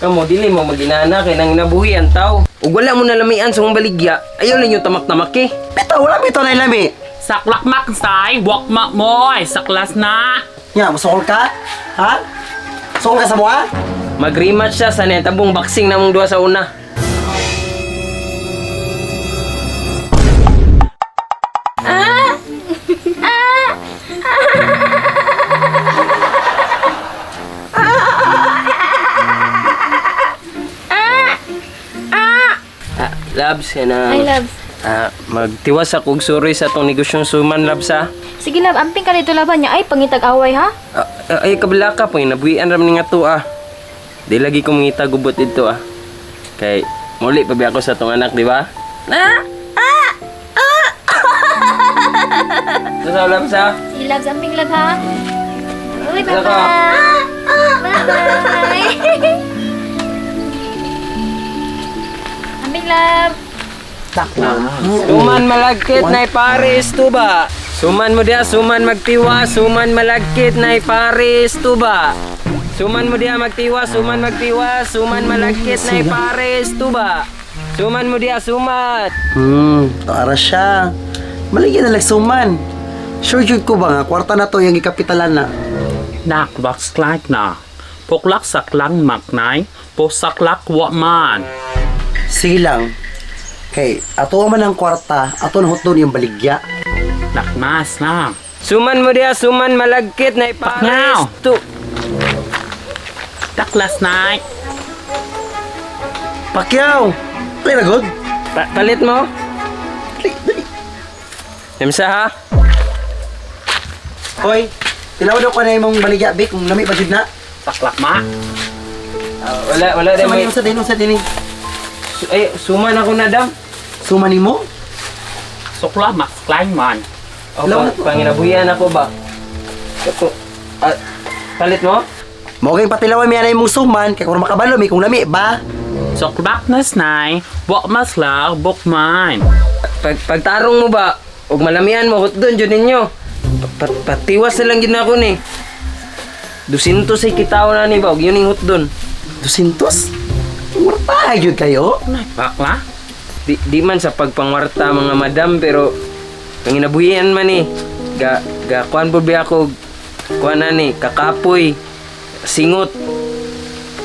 Kamo dili mo maginana kay nang nabuhi ang tao. Ug wala mo nalamian sa mong baligya, ayaw ninyo tamak-tamak eh. Bitaw, wala bitaw na lami. Saklak maksay, wakma moy, saklas na. Nya, musukol ka? Ha? Sukol ka sa buha? Mag-rematch siya sa netabong boxing namong duha sa una. Ah, Labs, yan ang... Ay, loves. Ah, magtiwas ako og suroy sa atong negosyong suman, Labs, ha? Sige, love. Amping ka dito laban niya. Ay, pangitag-away, ha? Ah, ah, ay, kabila ka po, nabuhian ram ni nga to, ah. Di lagi ko mangita gubot dito, ah. Kay, muli pa ba ako sa atong anak, di ba? Ah! Ah! Ah! Sa Labs, ha? Sige, loves. Amping, love, ha? Uy, Wala ka. bye-bye. Bye-bye. Amping, love. Suman malagkit na Paris tuba. Suman mo diya, suman magtiwa, suman malagkit na Paris tuba. Suman mo diya magtiwa, suman magtiwa, suman malagkit na Paris tuba. Suman mo diya, suman. Tuara siya. Maligyan na lagsuman. Sure jud ko ba nga, kwarta na to yung ikapitalan na. Nak wakslak na. Puklak saklang maknay, pusaklak waman. Sige lang. Kay, ato man ang kwarta, ato na hotdon yung baligya. Nakmas na. Suman mo diya, suman malagkit na Paris Paknaw. tu. Taklas na. Pakyaw! Dali na, good? Palit mo? Dali, dali. Nemsa ha? Hoy, tilaw daw ko na imong baligya, Bik, kung lami pa jud na. Saklak ma. Ah, wala, wala din Suman may... nimo sa din, sa din. Ay, suman ako na dam. Suman nimo? Sukla maksklay man. O, Wala na to. panginabuhian ako ba? Ako, ah, palit mo? Mo kay patilawan mi anay imong suman kay kung makabalo mi kung lami ba. Suklak na snay, wakmasla, bukman. Pagtarong mo ba, ug malamian mo, hotdon jud ninyo. Patiwas na lang jud na ako ni. Dusinto sa kitaw na ni ba, ug yun yung hotdon. 200? Kwarta jud kayo? Bakla? Di man sa pagpangwarta mga madam, pero panginabuhian man ni. Ga kuan po ba ako, kuan na ni, kakapoy, singot,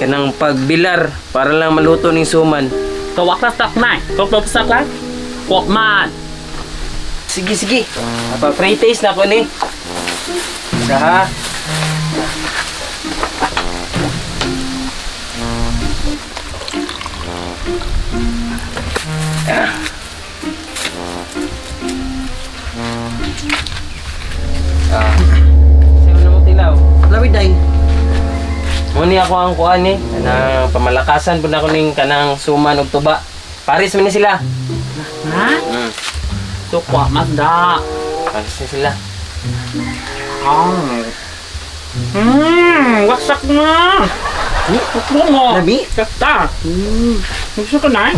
kanang pagbilar para lang maluto ning suman. Tawaklas taknay, tuklop saklak, wakman. Sige, sige. Pa free taste na ko ni. Sa ha. Ah. Sa'yo na mo tilaw. Lami day. Muni ako ang kuan ni. Kanang pamalakasan po na ko ning kanang suman og tuba. Paris man ni sila. Ha? Sukwa mas da. Paris ni sila. Ah. Wasak na. Tuklo mo. Lami? Kasta. Gusto ko na.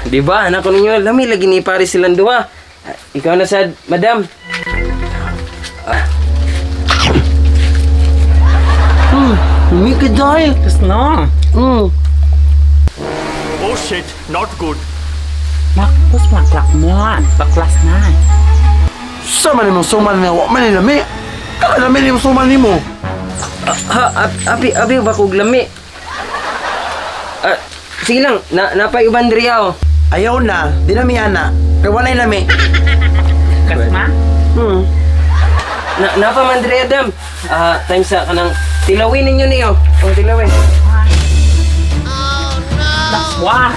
Di ba? Anak ko ninyo, lami lagi ni Paris silang duha. Ah, ikaw na sad, madam. Lami ka day. Gusto na. Oh shit, not good. Makpus maklak mo. Baklas na. Sa man imong suman na wa man ni lami. Kaka lami nimo suman nimo. Ha, abi, abi, ba kog lami? Ah, sige lang, napay uban diri oh. Ayaw na, di na mi ana. Kay walay lami. Kas na? Napa man diri, Adam. Ah, time sa kanang tilawin ninyo niyo. Oh, tilawin. That's why.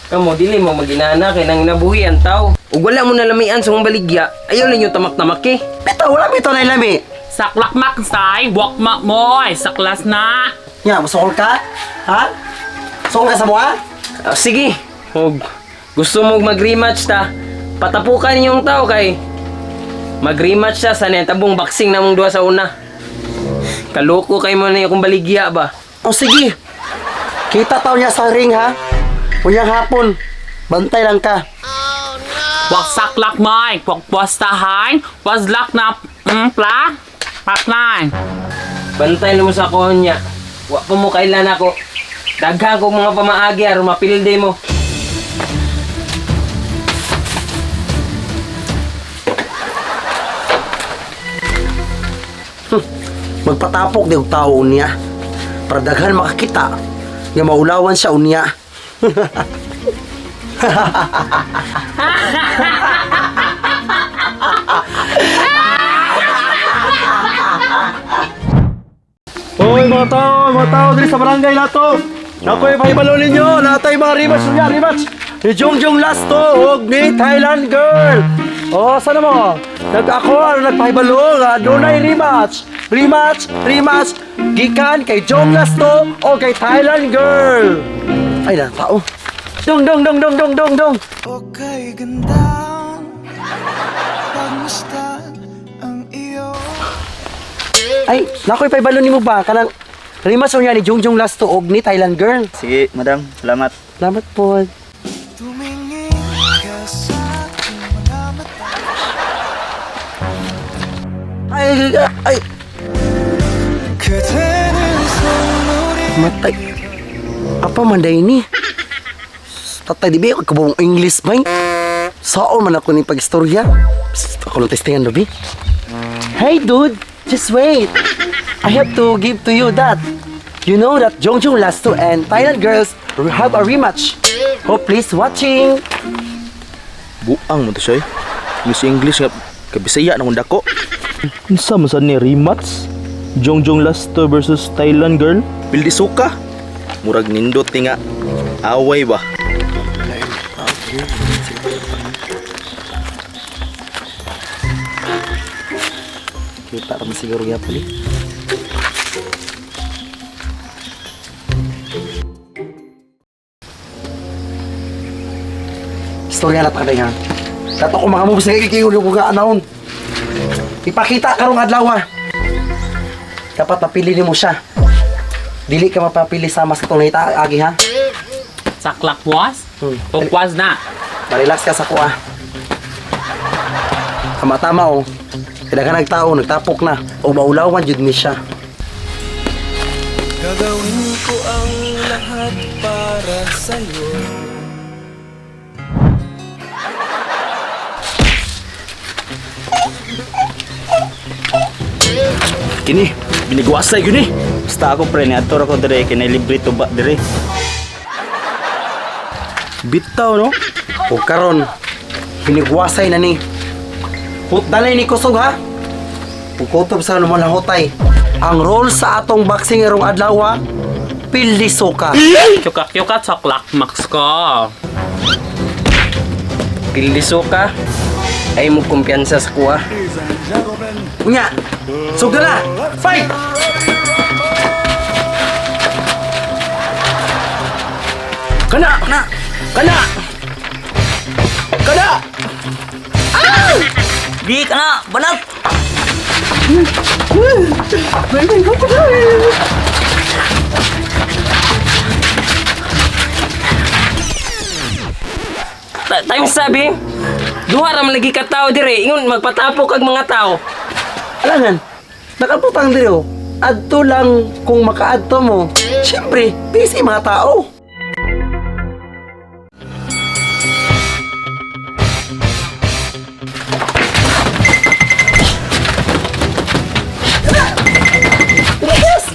Kamo dili mo maginana kay nang nabuhi ang tao. Ug wala mo nalamian sa mong baligya, ayaw ninyo tamak-tamak eh. Bitaw, wala bitaw na lami. Saklak maksay, wakma moy, saklas na. Nya, musukol ka? Ha? Sukol ka sa buha? Ah, sige. Ug gusto mo mag-rematch ta, patapukan yung tao kay mag-rematch siya sa netabong boxing namong duha sa una. Kaloko kay mo na yung baligya ba? O sige. Kita taw niya sa ring ha. Unyang hapon. Bantay lang ka. Wag saklak moy. Wag puwastahan. Waslak na pla. Paklan. Bantay na mo sa konya. Wa pa mo kailan ako. Daghan kog mga pamaagi aron mapildi mo. Magpatapok di og tao niya. Para daghan makakita nga maulawan siya unya. Hoy mga tao diri sa barangay nato. Nakoy pahibalo ninyo, natay mga rematch niya, rematch. Ni Jongjong Lasto ug ni Thailand Girl. Oh, sana mo? Nag ako ang nagpahibalo nga dunay rematch. Rematch, rematch gikan kay Jong Lasto o kay Thailand Girl. Ay na tao. Dong dong dong dong dong dong dong. Okay, ganda. Pagmasdan ang iyo. Ay, nakoy pahibalo nimo ba kanang rematch unya ni Jongjong Lasto og ni Thailand Girl. Sige, madam. Salamat. Salamat po. Tumingin ka sa aking mga mata. Ay, ay, ay. 그대는 선물이 Matay. Apa man day ni? Tatay, di ba ako kabawang English man? Saan man ako ni pag-istorya? Psst, ako lang testingan, Ruby. Hey, dude! Just wait! I have to give to you that. You know that Jongjong Lasto and Thailand girls have a rematch. Hope please watching! Buang mo to siya eh. Miss English nga kabisaya na kong dako. Unsa man sad ni rematch? Jongjong Lasto versus Thailand Girl. Pildi suka. Murag nindot ni nga. Away ba? Kita naman siguro yapon eh. Istorya na tayo ha. Dato ko mga moves na kikiulo ko ka anaon. Ipakita karong adlaw ha. Dapat mapili nimo siya. Dili ka mapapili sa mas katong nahita agi ha. Saklak was? Pukwas na. Marelax ka sa kuha. Tama-tama oh. Kailangan nagtao, nagtapok na. O maulawan jud ni siya. Gagawin ko ang lahat para sa'yo. Kini, binigwasay gyud ni. Basta ako pre ni adto ra ko dire kay libre tuba dire. Bitaw no? O karon, pinigwasay na ni. Putdalay ni kusog ha. Pukutob sa lumalahotay. Ang role sa atong boxing erong adlaw ha, pildi suka. Kyuka kyuka saklak max ko. Pildi suka. Ay mo kumpiyansa sa kuha. Unya, sugda na! Fight! Kana! Kana! Kana! Kana! Di kana, banat. Time sabi, duha ra man lagi ka tao dire, ingon magpatapok ang mga tao. Alangan, nakabutang diri oh. Adto lang kung makaadto mo. Siyempre, busy mga tao. Yes!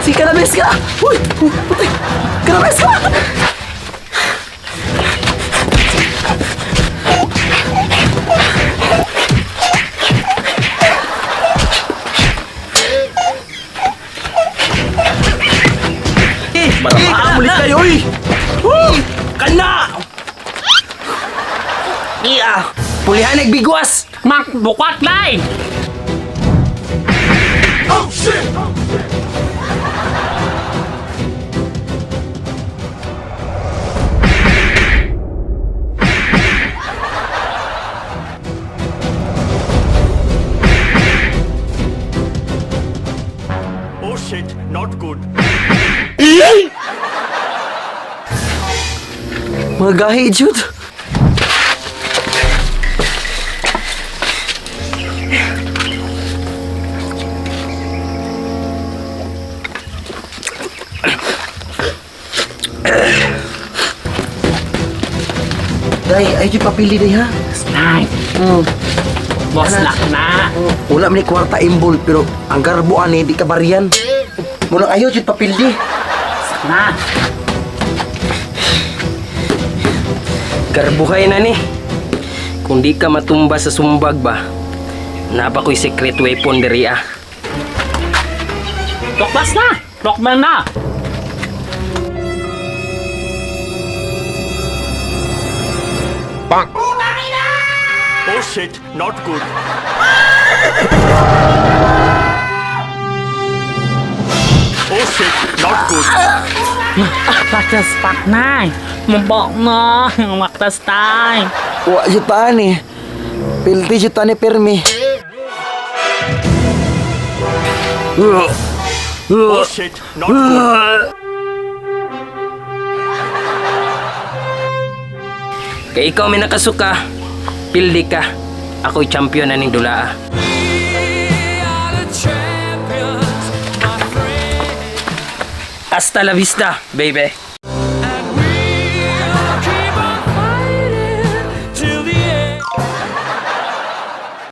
Si Kanabes ka! Uy! Uy! Putik! Kanabes ka! Marama ulit kayo oy. Woo! Kana! Iya, pulihan nagbigwas. Mak bukwat lay. Oh shit, not good. Mga gahi, jud. Day, ay jud papili day ha. Snay. Boss nak na. Wala man ni kwarta imbol pero ang garbo ani di ka bariyan. Muna ayo jud papildi. Na. Garbuhay na ni. Kung di ka matumba sa sumbag ba, napa ko'y secret weapon diri ah. Tuklas na. Rockman na. Oh shit, not good. Oh shit, not good. Lakas pak na. Mabok na. Maktas tay. Wa jud pa ani. Pildi jud ta ni pirmi. Oh shit, not good. Kay ikaw may nakasuka, pildi ka. Ako'y champion na ning dulaa. Hasta la vista, baby.